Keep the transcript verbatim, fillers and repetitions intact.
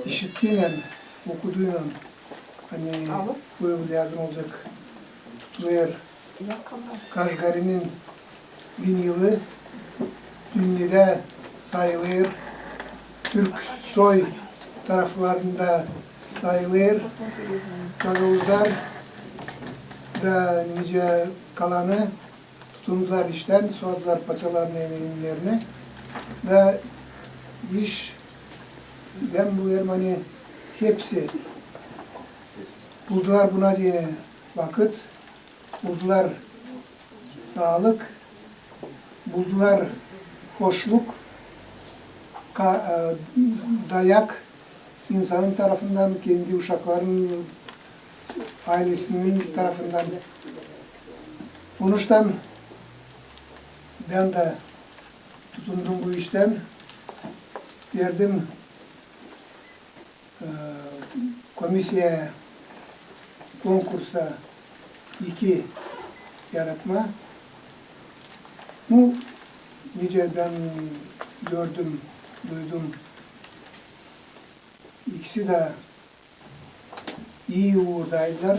işittiynän, okuduynan, ani bu yıl lääzım olacek tutulêr Kaşgarinin bin yılı, dünnedä sayılêr, türk soy taraflarında sayılêr, gagauzlar da nicä kalanı tutundular iştän, soyadılar paçalarını, eminlerini. Da iş, bän bu Ermeni hepsi buldular buna deyni vakıt, buldular saalık, buldular hoşluk, ka-, e, dayak insanın tarafından, kendi uşakların, aylesinin tarafından. Onuştan bän dä tutundum bu iştän, verdim e, komisiyaya, konkursa iki yaratma. Nu, nicä bän gördüm, duydum, ikisi dä ii uurdaydılar.